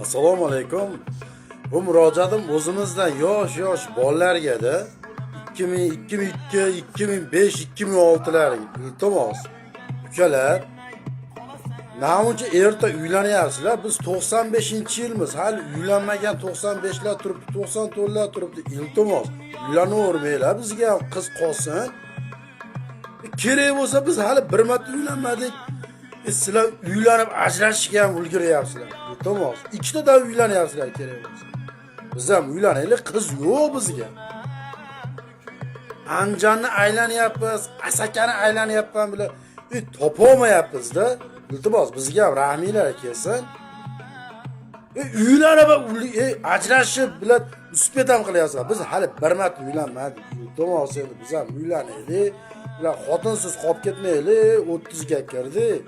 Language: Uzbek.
Assalomu alaykum. Bu murojaatim o'zimizdan yosh yosh bolalarga-da, 2000, 2002, 2005, 2006larga. Iltimos, ukalar, namuncha erta uylanyapsizlar? Biz 95-yilmiz, hali uylanmagan 95lar turibdi, 94lar turibdi. Iltimos, uylanavermanglar, bizga ham qiz qolsin. Kerak bo'lsa, biz hali bir marta uylanmadik. Sizlar uylanib ajrashishga ham ulguryapsizlar. Iltimos, ikkitadan uylanyapsizlar kerak bo'lsa. Biz ham uylanaylik, qiz yo'q bizga. Andijonni aylanyapmiz, Asakani aylanyapman bular. Topolmayapmiz-da. Iltimos, bizga ham rahminglar kelsin. Uylanib, ajrashib bilan успеть ham qilyapsizlar. Biz hali bir marta uylanmadik. Iltimos, endi biz ham uylanaylik. Ular xotinsiz qolib ketmaylik, 30 ga kirdik.